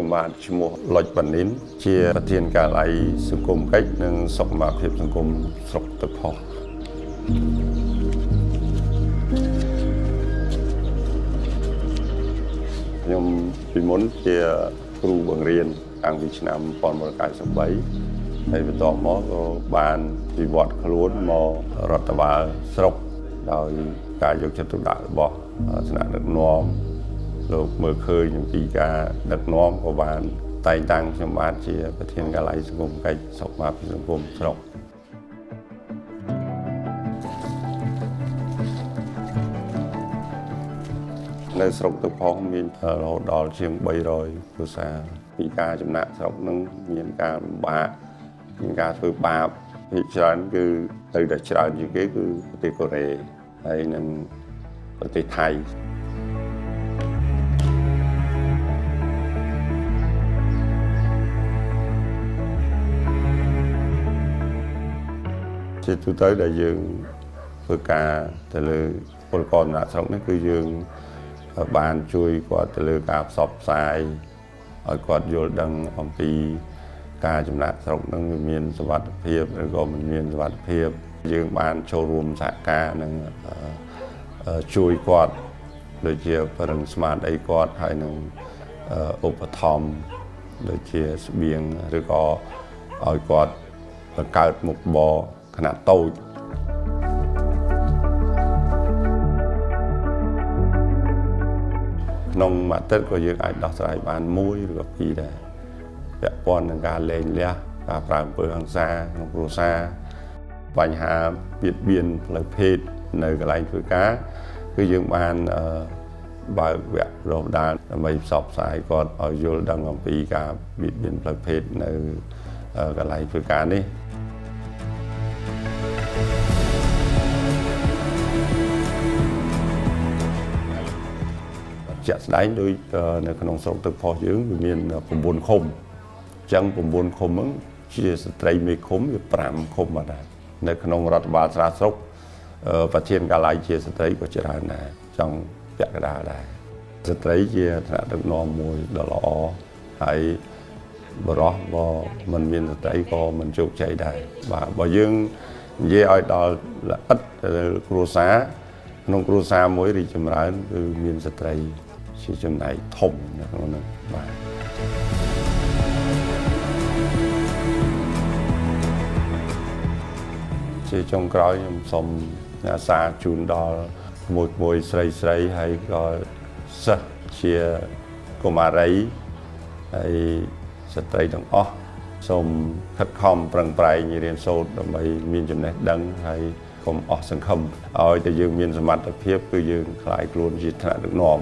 ខ្ញុំបាទឈ្មោះលុចប៉ានីនជាប្រធានការិយាល័យសង្គមកិច្ចនិងសុខភាពសង្គមស្រុកទឹកផុសខ្ញុំពីមុនជាគ្រូបង្រៀនតាំងពីឆ្នាំ1993ហើយបន្ទាប់មកក៏បានវិវត្តខ្លួនមករដ្ឋបាលស្រុកដោយការយកចិត្តទុកដាក់របស់ថ្នាក់ដឹកនាំលោកមើលឃើញអំពីការដឹកនាំក៏បានតែងតាំងខ្ញុំបាទជាប្រធានការិយាល័យសង្គមកិច្ចសុខភាពសង្គមស្រុកនៅស្រុកទឹកផុសមានរហូតដល់ជាង300គ្រួសារពីការចំណាកស្រុកនឹងមានការលំបាកមានការធ្វើបាបភាគច្រើនគឺទៅតែច្រើនជាងគេគឺប្រទេសកូរ៉េហើយនិងប្រទេសថៃជាទូទៅដែលយើងធ្វើការទៅលើពលករចំណាកស្រុកនេះគឺយើងបានជួយគាត់ទៅលើការផ្សព្វផ្សាយឲ្យគាត់យល់ដឹងអំពីការចំណាកស្រុកនឹងវាមានសុវត្ថិភាពឬក៏មិនមានសុវត្ថិភាពយើងបានចូលរួមសហការនឹងជួយគាត់ដូចជាបរិងស្មារតីគាត់ហើយនឹងឧបត្ថម្ភដូចជាស្បៀងឬក៏ឲ្យគាត់បង្កើតមុខរបរខ្នាតតូចក្នុងមួយអាទិត្យក៏យើងអាចដោះស្រាយបានមួយឬក៏ពីរដែរពាក់ព័ន្ធនឹងការលែងលះការប្រើអំពើហិង្សាក្នុងគ្រួសារបញ្ហាបៀតបៀនផ្លូវភេទនៅកន្លែងធ្វើការគឺយើងបានបើកវគ្គបណ្ដុះបណ្ដាលដើម្បីផ្សព្វផ្សាយគាត់ឲ្យយល់ដឹងអំពីការបៀតបៀនផ្លូវភេទនៅកន្លែងធ្វើការនេះជាក់ស្ដែងដូចនៅក្នុងស្រុកទឹកផុសយើងវាមាន9ឃុំអញ្ចឹង9ឃុំហ្នឹងជាស្ត្រីមេឃុំវា5ឃុំបាទដែរនៅក្នុងរដ្ឋបាលស្រាស្រុកប្រធានការិយាល័យជាស្ត្រីក៏ច្រើនដែរចង់ពាក់កណ្ដាលដែរស្ត្រីជាថ្នាក់ដឹកនាំមួយដ៏ល្អហើយបរិះបើមិនមានស្ត្រីក៏មិនជោគជ័យដែរបាទបើយើងនិយាយឲ្យដល់ល្អិតទៅគ្រួសារក្នុងគ្រួសារមួយរីកចម្រើនគឺមានស្ត្រីជាចំណែកធំនៅក្នុងនោះបាទជាចុងក្រោយខ្ញុំសូមអាសាជូនដល់ក្មួយៗស្រីៗហើយក៏សិស្សជាកុមារីហើយស្ត្រីទាំងអស់សូមខិតខំប្រឹងប្រែងរៀនសូត្រដើម្បីមានចំណេះដឹងហើយកុំអស់សង្ឃឹមឲ្យតែយើងមានសមត្ថភាពគឺយើងក្លាយខ្លួនជាថ្នាក់ដឹកនាំ